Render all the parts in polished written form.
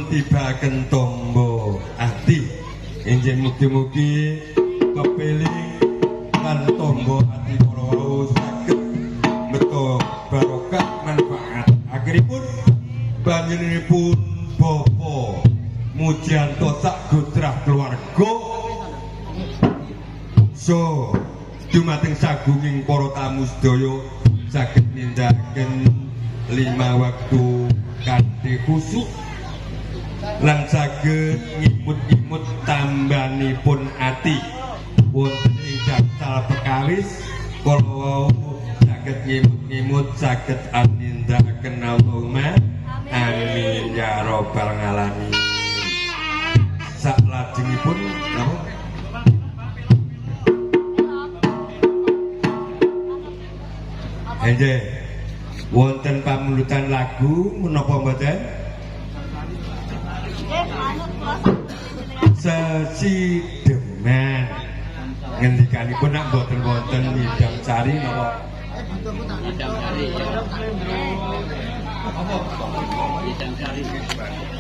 Dipun tibakaken tombo ati. Injih mugi-mugi kepiling lan tombo ati kala wau saged beto barokah manfaat. Akhiripun panjenenganipun Bapak Mujianto sak godrah keluarga so dumateng sagunging para tamu sedaya saged nindakaken 5 waktu kanthi khusuk lan saged ngimut-imut tambanipun ati wonten ing gangsal perkawis kala wau saged ngimut-ngimut saged anindakaken Allahumma amin ya rabbal alamin. Saklajengipun napa? Enjih wonten pamundutan lagu menapa mboten? Sesideman. Ngendikanipun nak mboten wonten nyidam sari napa? Nyidam sari. Nyidam sari.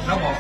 Napa?